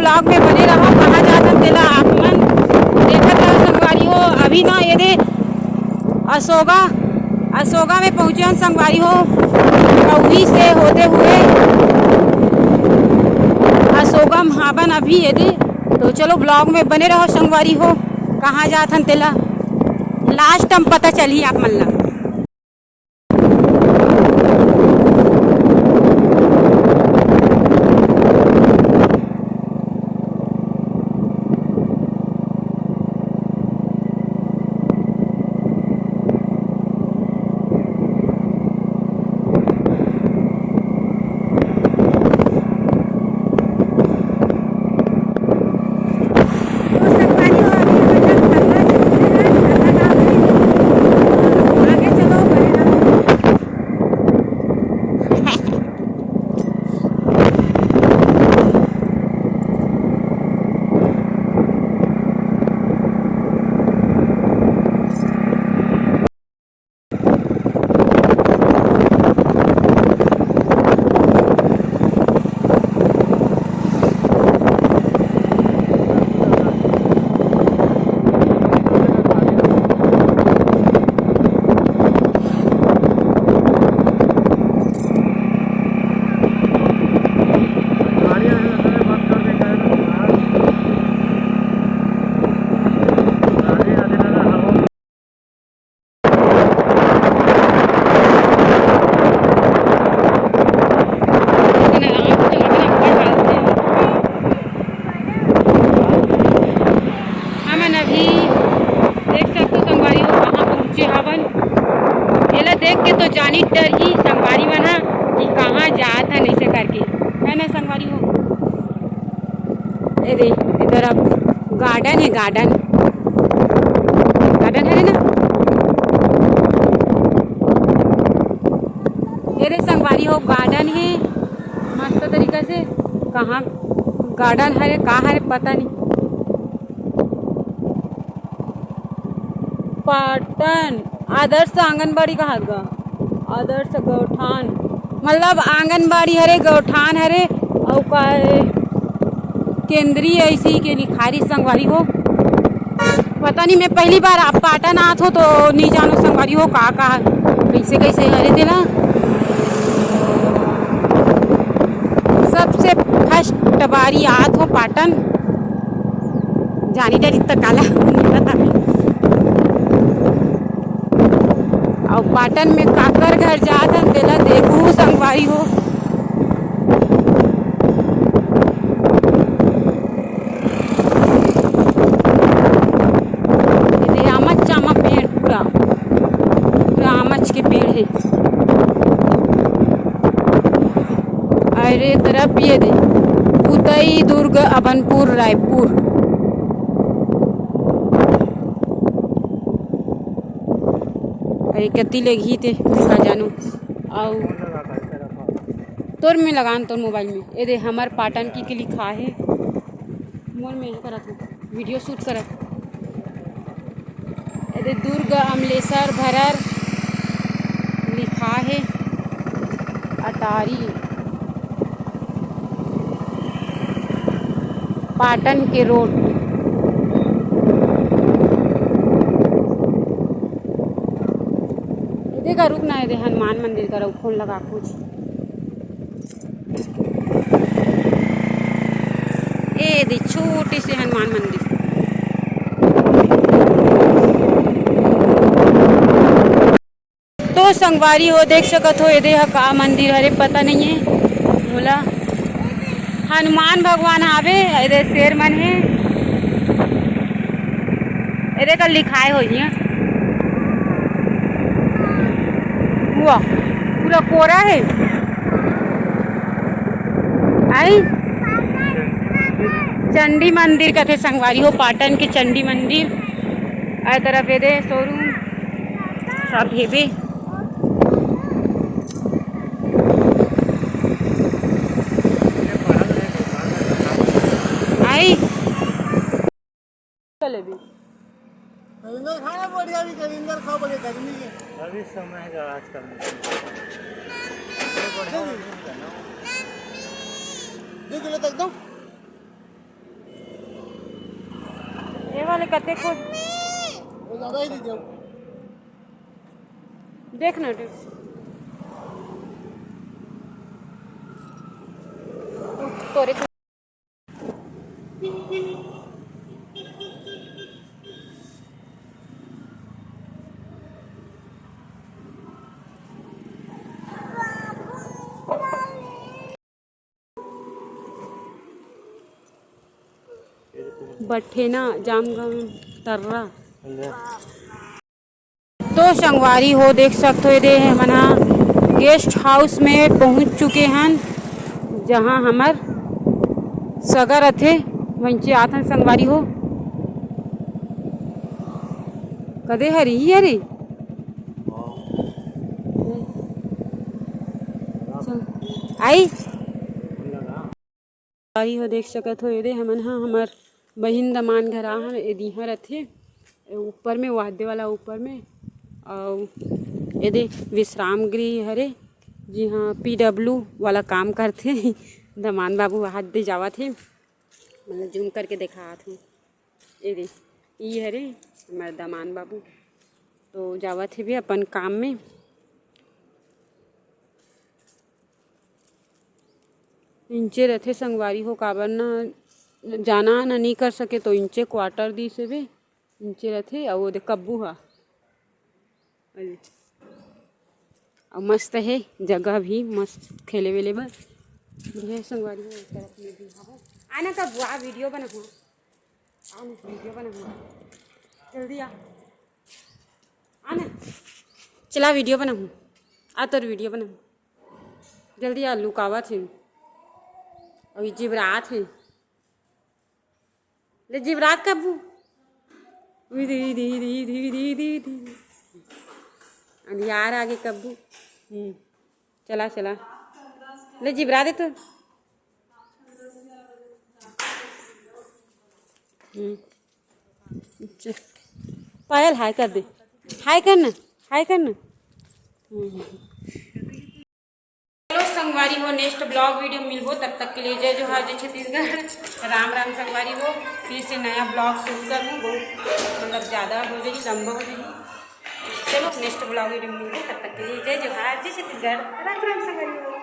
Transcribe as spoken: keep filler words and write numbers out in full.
Vlog में बने रहो, कहाँ जात हन तेला आप मन देखत रहो संगवारी हो। अभी ना ये दे असोगा, असोगा में पहुँचे हन संगवारी हो, कौही से होते हुए असोगा में हावन अभी ये दे। तो चलो vlog में बने रहो संगवारी हो, कहाँ जात हन तेला last में पता चलही आप मन ला। हमन अभी देख सकथो संगवारी हो, कहाँ पहुँचे हवन। एला देख के तो जानी डरही संगवारी मन ह कि कहाँ जात हन, ऐसे करके, है ना संगवारी हो? ए दे, इधर अब garden हे, garden, garden हरे ना। ए दे संगवारी हो, garden हे मस्त तरीका से। कहाँ garden हरे, का हरे, पता नहीं। पाटन आदर्श आंगनबाड़ी कहात गा, आदर्श गौठान, मतलब आंगनबाड़ी हरे, गौठान हरे, अउ का ए, केंद्रीय ऐसी के लिखारी संगवारी हो। पता नहीं, मैं पहली बार आप पाटन आत हो तो नहीं जानो संगवारी हो का का कैसे कैसे हरे तेला। सबसे first बारी आत हो पाटन, जानी डरी त काला नहीं पता। अउ पाटन में काकर घर जात हन, तेला देखू संगवारी हो। ये दे आमच आमा पेड़ पूरा, पूरा आमच के पेड़ हे। अरे तरफ ये दे उदय दुर्ग अभनपुर रायपुर। अरे कति लेगही ते का जानू। अउ तोर में लगान तोर मोबाइल में। ए दे हमर पाटन की, के लिखा हे। मोर में करत हूँ, video shoot करत। ए दे दुर्ग अमलेसर भरर लिखा हे। अटारी पाटन के road। ए दे का रुक ना, ए दे हनुमान मंदिर करा फोन लगा कुछ। ए दे छोटे से हनुमान मंदिर। तो संगवारी हो देख सकत हो, ए दे ह का मंदिर हरे पता नहीं है मोला। हनुमान भगवान हावे, ए दे शेर मन हे, ए दे का लिखाए होही। वाह, पूरा कोरा हे। आई चंडी मंदिर कथे संगवारी हो, पाटन के चंडी मंदिर। ए तरफ ए दे showroom सब हेबे। आई जलेबी। रविंद्र खाना बढ़िया भी, रविंद्र खाओ बढ़िया गर्मी के। अभी समय है आजकल में। दो किलो तक दो। कते को देख ना, देख। तोरे बठेना जामगांव तर्रा। तो संगवारी हो, देख सकत हो, एदे हमन ह गेस्ट हाउस में पहुंच चुके हन, जहां हमर सगा रथे। वहीं आथन संगवारी हो। कदे हरी ही हरी। आई। संगवारी हो, देख सकत हो, एदे हमन ह हमर बहिन दमान घर आहन, एदे इहाँ रथे, ऊपर में, वाद्य वाला ऊपर में। अउ एदे विश्राम गृह हरे, जिहाँ पी डब्ल्यू वाला काम करथे। दमान बाबू वाद्य जावत हे, मतलब जूम करके देखात हूँ। एदे, ई हरे हमर दमान बाबू, तो जावत हे भी अपन काम में। इंचे रथे संगवारी हो, काबर न जाना आना नइ कर सके, तो इंचे क्वार्टर दिस हे बे, इंचे रथे। अउ ओदे कब्बू हा, अउ मस्त हे जगह भी, मस्त खेले वेले बर। बढ़िया हे संगवारी हो, एक तरफ में भी हवय। आना कब्बू, आ वीडियो बनाहूँ, आ ना वीडियो बनाहूँ, जल्दी आ, आ ना, चला वीडियो बनाहूँ, आ तोर वीडियो बनाहूँ। जल्दी आ, लुकावत हे। अभी जिबरात हे। ले जिबरात कब्बू। उई दी, दी, दी। अंधियार आगे कब्बू। हम्म। चला, चला। ले जिबरा दे तो। हम्म। अच्छा। पायल हाय कर दे। हाय कर ना। हाय कर ना। हम्म। चलो संगवारी हो, नेक्स्ट ब्लॉग वीडियो मिलबो, तब तक के लिए जय जोहार, जय छत्तीसगढ़, राम राम संगवारी हो। फिर से नया ब्लॉग शुरू करूँ, बहुत मतलब ज़्यादा हो जाएगी, लंबा हो जाएगी। चलो नेक्स्ट ब्लॉग वीडियो मिलबो, तब तक के लिए जय जोहार, जय छत्तीसगढ़, राम राम संगवारी हो।